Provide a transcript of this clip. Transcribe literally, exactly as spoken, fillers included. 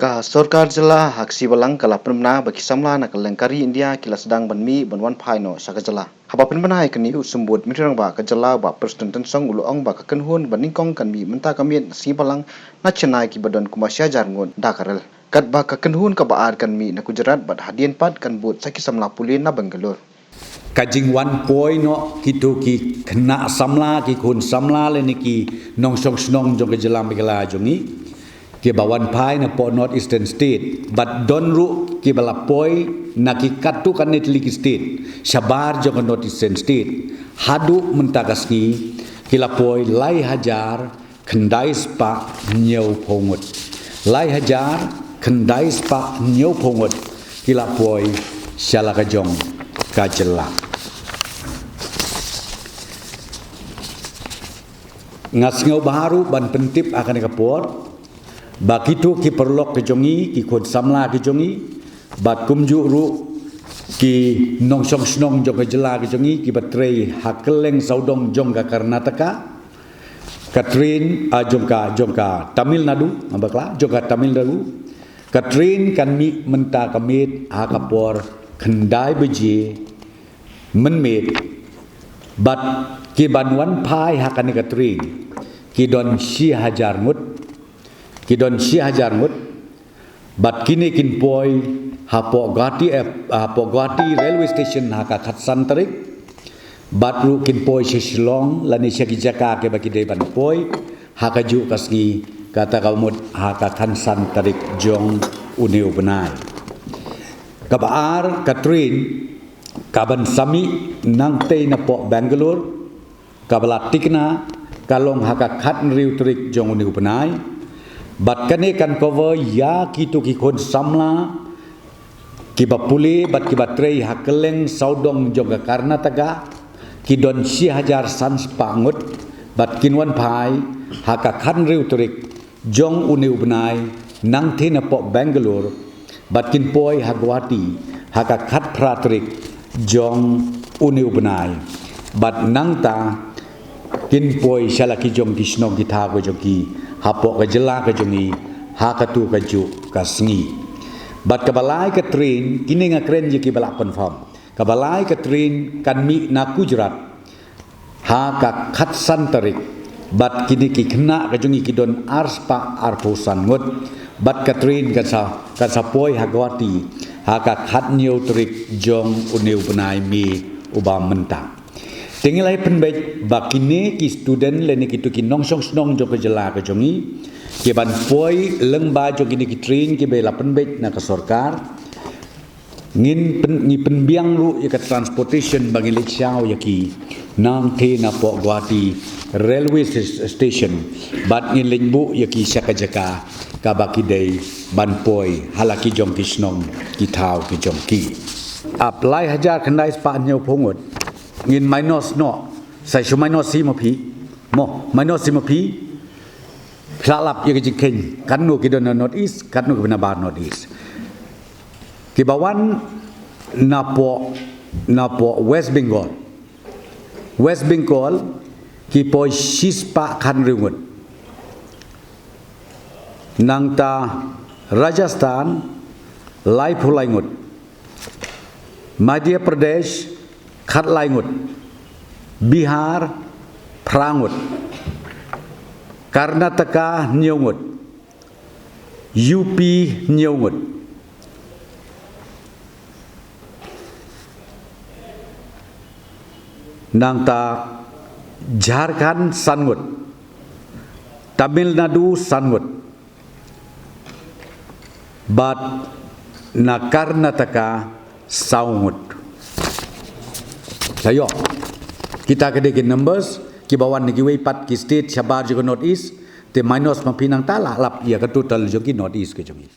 Ka sorkar jylla ha ka sngi Balang ka la pynbna ba ki samla na kylleng ka ri India ki la sdang ban mih ban wan phai noh sha ka jylla. Haba pynbna ïa kane, u Symbud Myntri Rangbah ka jylla, Bah Prestone Tynsong, u la ong ba ka kynhun ba nyngkong kan mih mynta ka miet na sngi Balang na Chennai kiba don kumba shi hajar ngut da ka rel, katba ka kynhun kaba ar kan mih na Gujarat bad hadien pat kan bud sa ki samla pule na Bangalore. Ka jingwan poi noh kito ki khynnah samla, ki khun samla lane ki nongshong shnong jong ka jylla Meghalaya jong ngi, kiba wan phai napoh North Eastern State, bad don ruh kiba la poi na ki katto katne tylli ki state shabar jong ka North Eastern State, haduh mynta ka sngi ki la poi lai hajar khyndai spah hynñiewphew ngut. Lai hajar khyndai spah hynñiewphew ngut ki la poi sha la ka jong ka jylla. Nga sngewbha ruh ban pyntip ha kane ka por ba kito ki paralok ki jong ngi, ki khun samla ki jong ngi, bad kumjuh ruh ki nongshong shnong jong ka jylla ki jong ngi kiba trei ha kylleng sawdong jong ka Karnataka, ka train, ah, jong ka, jong ka Tamil Nadu, nga bakla, jong ka Tamil Nadu, ka train kan mih mynta ka miet ha ka por khyndai baje mynmiet, bad kiban wan phai ha kane ka train ki don shi hajar ngut, ki don shi hajar ngut, bad kine kin poi hapoh Guwahati, eh, hapoh Guwahati railway station ha ka khatsan tarik, bad ruh kin poi sha Shillong lane sha ki jaka kiba ki dei ban poi ha kajuh ka sngi, kata ka mut ha ka khatsan tarik jong une u bnai. Kaba ar, ka train kaban sa mih nangtei napoh Bangalore, kaba la tikna ka long ha ka khathynriew tarik jong une u bnai. Bad kane kan cover ïa kito ki khun samla kiba pule bad kiba trei ha kylleng sawdong jong ka Karnataka, ki don shi hajar san spah ngut, bad kin wan phai ha ka khathynriew tarik jong une u bnai nangtei napoh Bangalore, bad kin poi ha Guwahati ha ka khatphra tarik jong une u bnai, bad nangta kin poi sha la ki jong ki shnong ki thaw ka jong ki hapoh ka jylla ka jong ngi ha katu kajuh ka sngi. Bad kaba lai ka train, kine nga kren ïa kiba la confirm, kaba lai ka train kan mih na Gujarat ha ka khatsan tarik, bad kine ki khynnah ka jong ngi ki don ar spah arphew san ngut, bad ka train kan sa, kan sa poi ha Guwahati ha ka khathynñiew tarik jong une u bnai May uba mynta. Te ngi la ïa pynbeit ba kine ki student lane kito ki nongshong shnong jong ka jylla ka jong ngi kiban poi lyngba jong kine ki train kiba la pynbeit na ka sorkar, ngin pyn-, ngi pynbiang ruh ïa ka transportation ba ngin leit shaw ïa ki nangtei napoh Guwahati railway s-, station, bad ngin leit buh ïa ki sha ka jaka kaba ki dei ban poi ha la ki jong ki shnong ki thaw ki jong ki. Ap lai hajar khyndai spah hynñiewphew ngut ngin minus noh, sa shu minus shi ma phi, mo, minus shi ma phi. Phi lah lap ïa ka jingkheiñ, katno ki don na North East, katno kiba nabar North East. Kiba wan napoh, napoh West Bengal. West Bengal ki poi shi spah khathynriew ngut. Nangta Rajasthan laiphew lai ngut. Madhya Pradesh khatlai ngut. Bihar phra ngut. Karnataka hynñiew ngut. U P hynñiew ngut. Nangta Jharkhand san ngut. Tamil Nadu san ngut. Bad na Karnataka saw ngut. Sa ïoh, kita ki dei ki numbers kiba wan na kiwei pat ki state shabar jong ka North East. Te minus ma phi nangta, lah lap ïa ka total jong ki North East ka jong ngi.